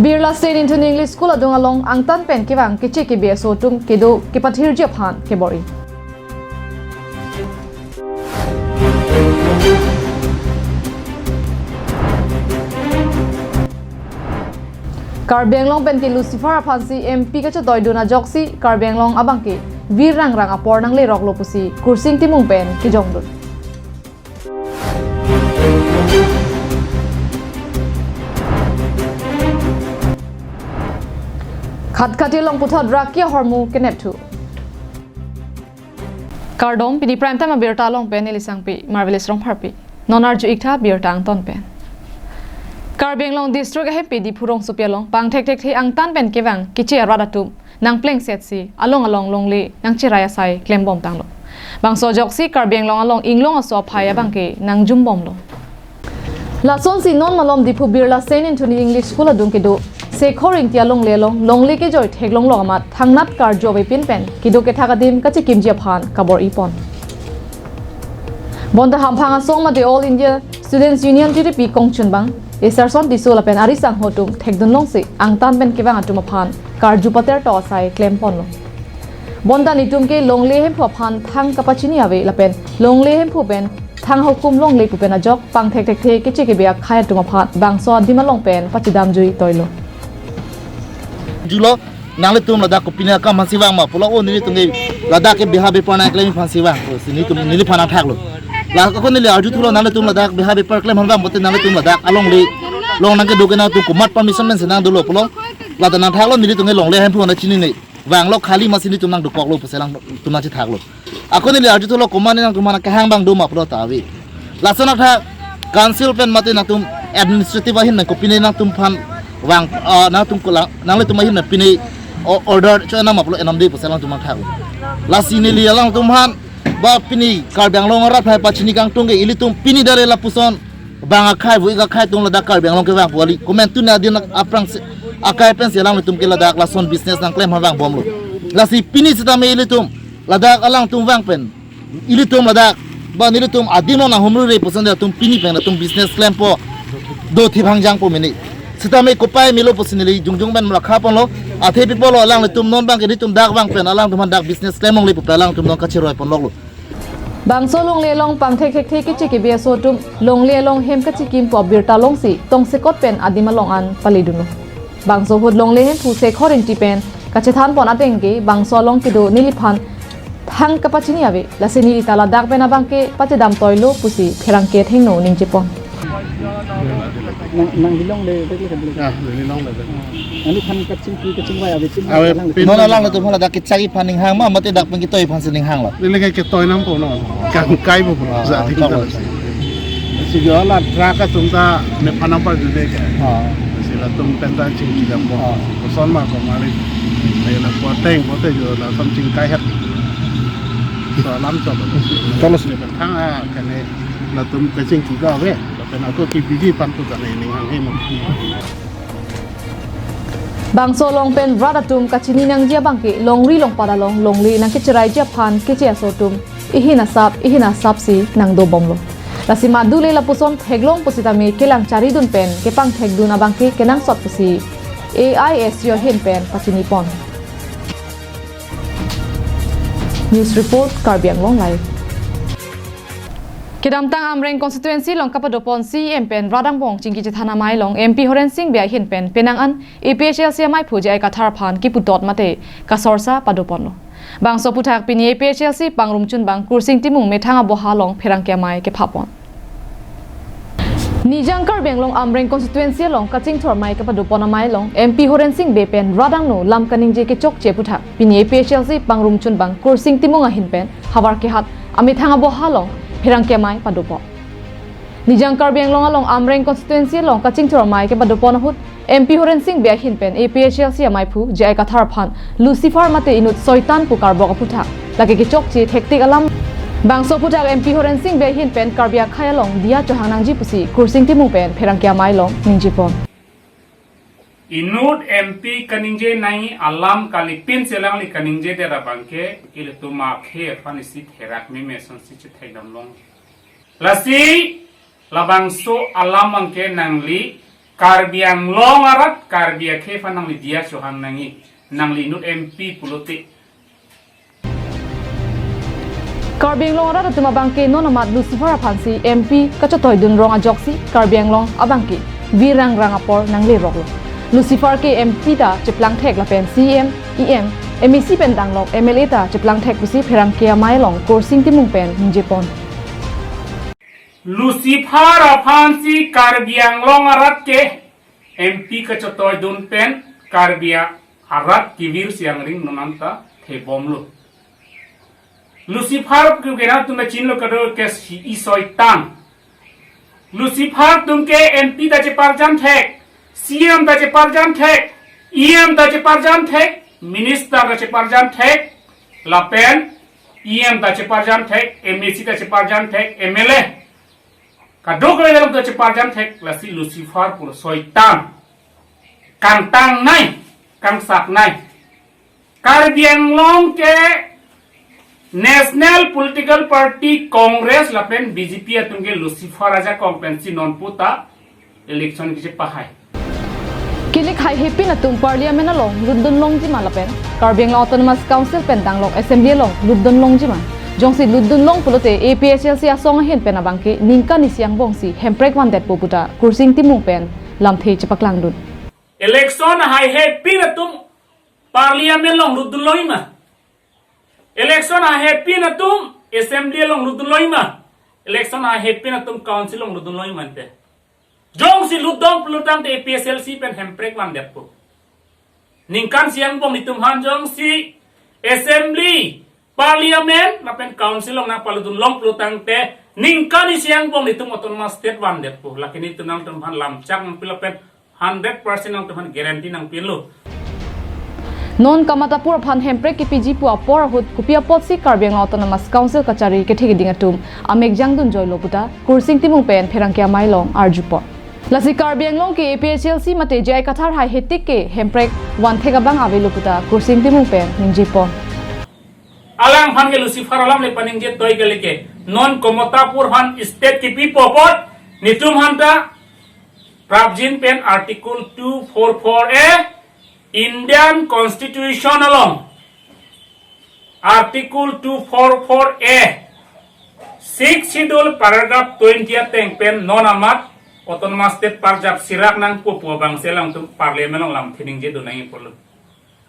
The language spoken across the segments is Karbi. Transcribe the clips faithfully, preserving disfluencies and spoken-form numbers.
Birla Saint Anthony English School adung along angtan pen kevang keche kebe aso atum kedo kepathirji aphan kebor-i. Karbi Anglong pen ke Lucifer aphansi M P kachetoidun ajoksi Karbi Anglong abangke vir rangrang apor nangleroklo pusi Kursing Timung pen kejongdun. Khatkhati along puthot raki ahormu kenepthu. Kardom, pini Prime Time abirta along pen neli Sangpi Marvelous Rongpharpi. Non arju-iktha birta angton pen. Karbi Anglong District ahempi Diphu rongsopi along pangthekthekthe angtan pen kevang keche arat atum nangplengsetsi along along longle nangcherai asai klembomtanglo. Bangso ajoksi Karbi Anglong along inglong aso aphai abangke nangjumbomlo. Lasonsi non malom Diphu Birla Saint Anthony English School adung kedo Sekhor Ingti alongle along longle kejoi theklonglok amat thangnat karju avepin pen kedo kethak adim kachekimji aphan kabor-ipon. Bonta hamphang asong mate All India Students Union T D P kongchunbang Isarson Tisso lapen ari sangho atum thekdunlongsi angtan pen kevang atum aphan karju paterto asai klemponlo. Bonta nelitum ke longle hemphu aphan thang kapachini ave lapen longle hemphu pen thang hukum longle pu pen ajok pangthekthekthe keche kebe akhai atum aphan bangso adim along pen pachedamjui toilo. Julo, nanglitum ladak kopine akam aphansi vang ma pulo, o nelitum ke ladak ke beha bepar nangklem aphansi vang pusi nelitum neliphan nangthaklo. La ako neli arjuthulo, nanglitum ladak beha bepar klem aphan vang pulote nanglitum ladak alongle along nangkedo ke nangtum komat permission mensi nangdolo pulo. Ladak nangthaklo, nelitum ke longle hemphu nangchinine. Vanglo, khali masi nelitum nangdokoklo pusi alangtum nangchethaklo. Ako neli arjuthulo, komat nangtum aphan kehang abang do ma pulo ta ave. Lason athak council pen mate nangtum administrative ahin nang kopine nangtumphan vang, ah, nangtum kolang, nanglitum ahin nang pine o-, order cho-en nang ma pulo, enamde pusi alangtum nangthaklo. Lasi neli alangtumphan ba pini Karbi Anglong arat aphai pachini kangtung ke ilitum pini dale lapuson bang akhai vo ik akhai atum ladak Karbi Anglong kevang pu kali. Komantu nangdin aphrangsi akai pensi alanglitum ke ladak lason business nangklem aphan vangbomlo. Lasi pini sitame ilitum ladak alangtum vang pen ilitum ladak ba nelitum adim along nanghumri re puson atum pini pen latum business klempo, dothip hangjangpo mene. Sitame kopai melo pusi neli jongjong pen malakha ponlo. Athe pi pulo, alanglitum non abangke nelitum dak vang pen alangtum aphan dak business klemlongle pu pen alangtum non kacheroiponloklo. Bangso longle along pangthekthekthe keche kebe aso atum longle along hem kachekim pu abirta longsi tongsekot pen adim along an paledunlo. Bangso ahut longle hemphu Sekhor Ingti pen kachethanpon ateng ke bangso along kedo neliphan thang kapachini ave, lasi neli ta ladak pen abangke pachedam toilo pusi pherangke athengno ningjepon. Nang, nang neli longle, dek le, dek le. Ya, neli longle, dek. Neliphan kachingki, kachingvai ave, ching ave, lang pin. Non alanglitum aphan ladak kechak aphan ning hang ma, mate dak pen ketoi aphansi ning hanglo? Neli ke ketoi nangpo non. Kangkai po po. Ah, jadi kangkai. Si jo la truck atum ta nephan nangparjude ke. Ah. Si latum pen ta chingki dampo. Ah. Koson ma ko mari. Neli la poteng pote jo lason chingkai het. So alam so. Kalau si nephan thang a kane latum kachingki ka ave. Lapen ako kebiji aphan tu kane ning hang he ma. Bangso along pen rat atum kachini nangji abangke longri longpat along longle nangkecheraiji aphan keche aso atum ihin asap ihin asapsi nangdobomlo. Lasi madu le lapuson theklong pusitame kelang charidun pen kepangthekdun abangke kenangsot pusi A I S U ahin pen pachinipon. News report, Karbi Anglong Live. Kedamtang Amreng constituency along kapadopon C E M pen rat angbong chingki chethan amei along M P Horen Sing Bey ahin pen penang an A P H L C ameiphu J I Kathar aphan kiputot mate kasorsa padoponlo. Bangso aphuthak pini A P H L C pangrumchunbang Kursing Timung methang aboha along pherangke amei kephapon. Nijang Karbi Anglong Amreng constituency along kachingthur amei kapadopon amei along M P Horen Sing Bey pen rat angno lam kaningje kechokche aphuthak pini A P H L C pangrumchunbang Kursing Timung ahin pen havar kehat amethang aboha along pherangke amei padopon. Nijang Karbi Anglong along Amreng constituency along kachingthur amei kepadopon ahut M P Horen Sing Bey ahin pen A P H L C ameiphu J I Kathar aphan Lucifer mate inut soitan pu karbok aphuthak lake kechokche thektik alam. Bangso aphuthak M P Horen Sing Bey ahin pen Karbi akhei along diya chohang nangji pusi Kursing Timung pen pherangke amei along ningjepon. Inut M P kaningje nangji alam kalipin si alangli kaningjedet abangke ilitum akhei aphan isi therak meme asonsi chethekdamlong. Lasi labangso alam abangke nangli Karbi Anglong arat, Karbi akhei aphan nangli diya chohang nangji, nangli inut M P pulote. Karbi Anglong arat atum abangke non amat Lucifer aphansi M P kachotoi dun rong ajoksi Karbi Anglong abangke virang rang apor nangleroklo. Lucifer ke M P ta cheplang thek lapen C E M, E M, M A C pen danglok M L A ta cheplang thek pusi pherangke amei along Kursing Timung pen ningjepon. Lucifer aphansi Karbi Anglong arat ke M P kachotoi dun pen Karbi arat kevirsi angring non anta thebomlo. Lucifer ke gena atum chinilo kado ke si i soitan. Lucifer atum ke M P ta cheparjan thek, C E M ta cheparjan thek, E M ta cheparjan thek, minister ta cheparjan thek, lapen E M ta cheparjan thek, M A C ta cheparjan thek, M L A kadokave alam ta cheparjan thek, lasi Lucifer pulo soitan. Kangtangnei, kangsaknei. Karbi Anglong ke National Political Party Congress lapen B J P atum ke Lucifer ajakong pensi non puta election kechepahai. Kilik haihepin atum Parliament along lutdun longji ma lapen Karbi Anglong Autonomous Council pen danglok Assembly along lutdun longji ma. Jongsi lutdun long pulote A P H L C asong ahin pen abangke ningkan isi angbongsi hemprek vandetpo puta Kursing Timung pen lamthe chepaklangdun. Election haihepin atum Parliament along lutdun longji ma. Election haihepin atum Assembly along lutdun longji ma. Election haihepin atum Council along lutdun longji ma ante. Jongsi lutdun pulo tangte A P H L C pen hemprek vandetpo. Ningkan isi angbong netum aphan jongsi Assembly, Parliament lapen Council along nangpalutdun long pulo tangte ningkan isi angbong netum Autonomous State vandetpo. Lake netum nangtum aphan lamchak nangpi lapen hundred percent nangtum aphan guarantee nangpilo. Non kamatapur aphan hemprek kepiji pu apor ahut kopi apotsi Karbi Anglong Autonomous Council kachari kethe keding atum amek jangdun joilo puta Kursing Timung pen pherangke amei along arjupon. Lasi Karbi Anglong ke A P H L C mate J I Kathar haihetik ke hemprek vanthek abang avelo puta Kursing Timung pen ningjepon. Alangphan ke Lucifer alam le paningje toi kali ke. Non kamatapur aphan state kipi pu apot netum aphanta prapjin pen Article two four four A Indian Constitution along Article two four four A Sixth Schedule paragraph twenty ateng pen non amat Autonomous State parjap sirak nangpo pu abangsi alangtum Parliament along lamthe ningjedun nangji pulo.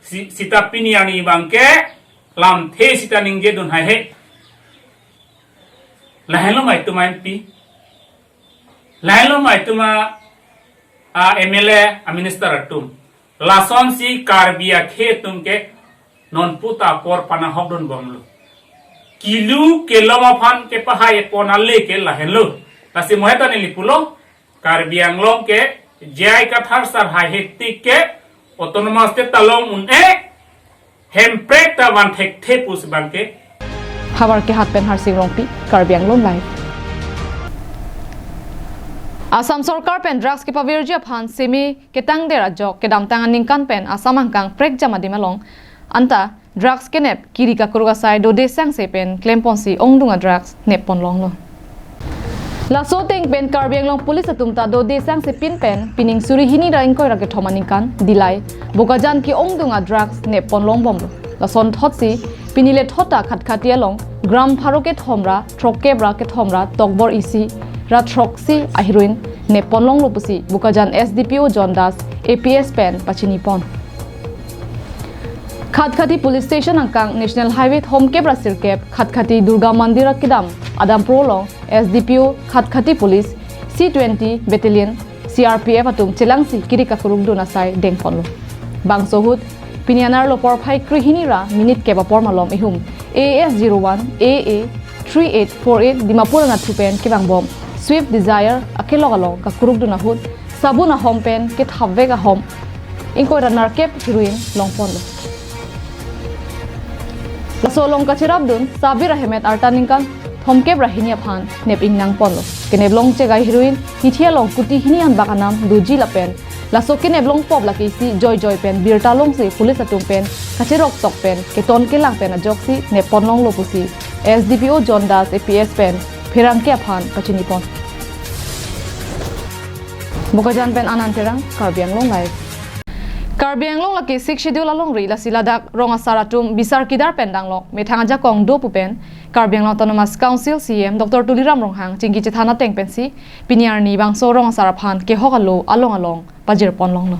Si, seta pini arni abangke lamthe seta ningjedun haihe. Lahenlo ma itum a M P. Lahenlo ma itum a, a M L A, a minister atum. Lasonsi Karbi akhei atum ke non puta apor panahokdunbomlo. Kilu kelom aphan kepahai epon ale ke lahenlo. Lasi mo heta neli pulo, Karbi Anglong ke J I Kathar sar haihetik ke Autonomous State ta long un-e, hemprek ta van thekthe pusi abangke. Howraghat pen Harsing Rongpi, Karbi Anglong Live. Assam Sorkar pen drugs kepavirji aphan seme ketangder ajok kedamtang aningkan pen Assam angkang prekjam adim along anta drugs kenep kiri kakruk asai dode sangse pen klemponsi ongdung a drugs neppon longlo. Laso ateng pen Karbi Anglong Police atum ta dode sangse pin pen pining suri hini ra ingkoi ra kethom aningkan Dillai Bokajan ke-ongdung a drugs neppon longbomlo. Lason thotsi pini lethot ta Khatkhati along gram pharo kethom ra throkkep ra kethom ra tokbor isi ra throksi a heroin neppon longlo pusi Bokajan S D P O John Das A P S pen pachinipon. Khatkhati Police Station angkang National Highway thomkep ra sirkep Khatkhati Durga Mandir akedam Adampro along S D P O Khatkhati Police C twenty Battalion C R P F atum chelangsi kiri kakrukdun asai dengponlo. Bangso ahut pini anerlo porphai krehini ra minute kep apor malom ihum A S zero one A A three eight four eight Dimapur anatthu pen kevangbom Swift Dzire akelok along kakrukdun ahut sabun ahom pen kethapvek ahom ingkoi ra nerkep heroin longponlo. Laso along kacherapdun sabir ahemet arta ningkan thomkep ra hini aphan nep-ingnangponlo. Kenep longchek a heroin hithi along kuti hini anbak anam doji lapen laso kenep longpop lake isi joijoi pen birta longsi police atum pen kacherok sok pen keton kelang pen ajoksi neppon longlo pusi S D P O John Das A P S pen pherangke aphan pachinipon. Bokajan pen Anand Terang, Karbi Anglong Live. Karbi Anglong lake Sixth Schedule alongri lasi ladak rong asar atum bisar kidar pen danglok methang ajakong do pu pen Karbi Anglong Autonomous Council C E M Doctor Tuliram Ronghang chingki chethan ateng pensi pini arni bangso rong asar aphan kehok alo along along pajir pon longlo.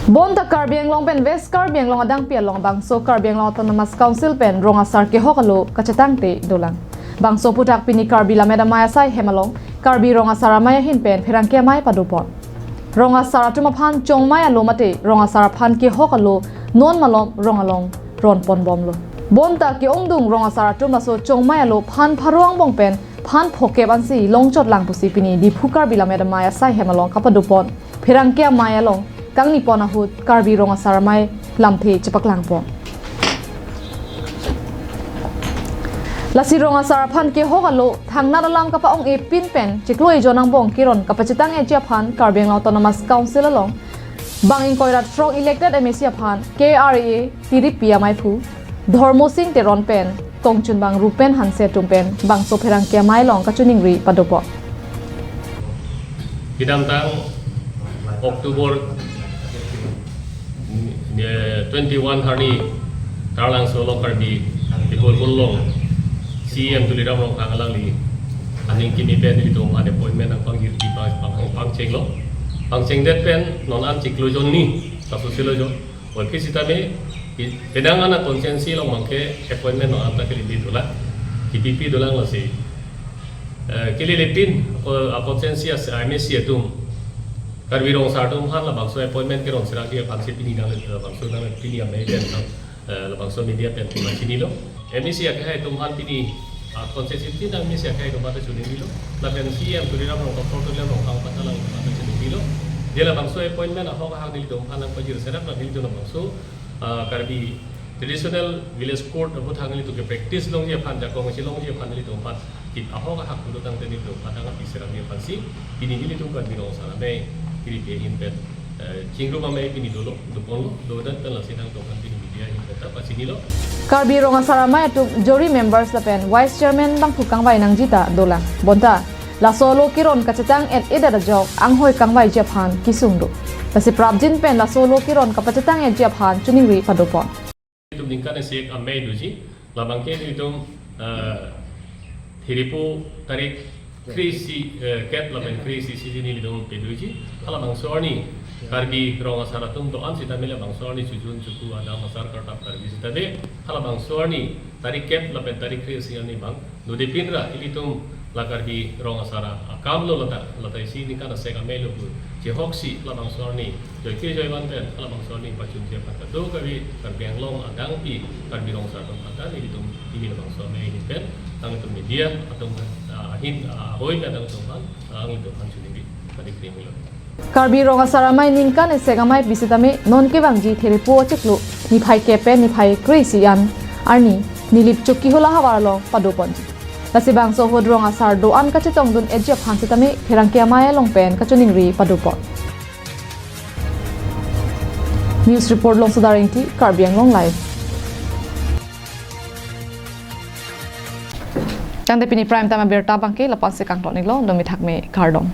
Bonta Karbi Anglong pen West Karbi Anglong adangpi along bangso Karbi Anglong Autonomous Council pen rong asar kehok alo kachetangte dolang. Bangso aphuthak pini Karbi Lammet Amei asai hem along Karbi Rong Asar Amei ahin pen pherangke amei padopon. Rong asar atum aphan chongmei alo mate rong asar aphan kehok alo non malom rong along ron pon bomlo. Bonta ke-ongdung rong asar atum laso chongmei alo phan pharo angbong pen phan phokep ansi longchot lang pusi pini Diphu Karbi Lammet Amei asai hem along kapadopon pherangke amei along kangni pon ahut Karbi Rong Asar Amei lamthe chepaklang pon. Lasi rong asar aphan kehok alo thangnat alam kapa-ong-e pin pen chiklo ejon angbong keron kapachetang eji aphan Karbi Anglong Autonomous Council along bang ingkoi ra throk elected M A C aphan K R A A tiripi ameiphu Dhormo Sing Teron pen kongchunbang Rupen Hanse atum pen bangso pherangke amei along kachiningri padopon. Kedamtang October, eh, twenty-one arni Taralangso along Karbi People Hall along C E M Tuliram Ronghang alangli aning kimi pen nelitum an appointment nangpangjirpi pang, pang, pangchenglo. Pangchengdet pen non an chiklo jon ni kasusilo jo. Oi, phi sitame, i-, pedang ana constituency along abangke appointment non anta kelebi dolang, kipipi dolang lasi. Eh, kelelepin, ko, a constituency as, a M A C atum, Karbi Rong Asar atum aphan labangso appointment keron serang ke aphan si pini nang le, labangso nang le pini amei pen nang, eh, labangso media pen pun chinilo. M A C akehai atum aphan pini, ah, constituency nang M A C akehai atum aphan chiningrilo. Lapen C E M Tuliram Ronghang, Doctor Tuliram Ronghang aphan ta lang aphan chiningrilo. Dia labangso appointment ahok ahak nelitum aphan nangpajir serap nang nelitum labangso, ah, Karbi Traditional Village Court aphuthak nelitum ke practice longji aphan, jakong si longji aphan nelitum aphan kip ahok ahak pulo tangte nelitum aphan nangpi serapji aphan si pini nelitum Karbi Rong Asar Amei kiri pe ahin pen, eh, chingrum amei pini dolo, doponlo, dodet pen lasi nangtum aphan pini media ahin pen ta pachinilo. Karbi Rong Asar Amei atum jury members lapen vice chairman bangphu kangvai nangji ta dolang. Bonta laso alo keron kachetang et-edet ajok anghoi kangvaiji aphan kesung do. Lasi prapjin pen laso alo keron kapachetang etji aphan chiningri padopon. Itum ningkan isi amei doji, labangke itum, eh, thiripo tarik kre-isi, eh, kep lapen kre-isi isi arni nelitum pedoji. Halabangso arni Karbi Rong Asar atum do-an sitame labangso arni chojun choku adam asar kartap Karbi sitame halabangso arni tarik kep lapen tarik kre-isi arni bang dodepin ra ilitum la Karbi Rong Asar akam lo lata, lata isi ningkan asek amei lo pu chehoksi labangso arni joike joivan pen halabangso arni pachunji aphan kado Karbi, Karbi Anglong adangpi Karbi Rong Asar atum aphan ta nelitum pini labangso amei ahin pen nangtum media atum, ah, ahin, ah, ahoi pen nangtum aphan, ah, nangtum aphan chiningri padi krimilo. Karbi Rong Asar Amei ningkan isi amei pi sitame non kevangji thiripo achiklo niphai kep pen niphai kre-isi an arni Nilip Chokihola havar along padoponji. Lasi bangso ahut rong asar do-an kachetongdun etji aphan sitame pherangke amei along pen kachiningri padopon. News report Longsoda Rengti, Karbi Anglong Live. Tangte pini prime time abirta abangke lapu-an si kangton-iklo, dome thakme kardom.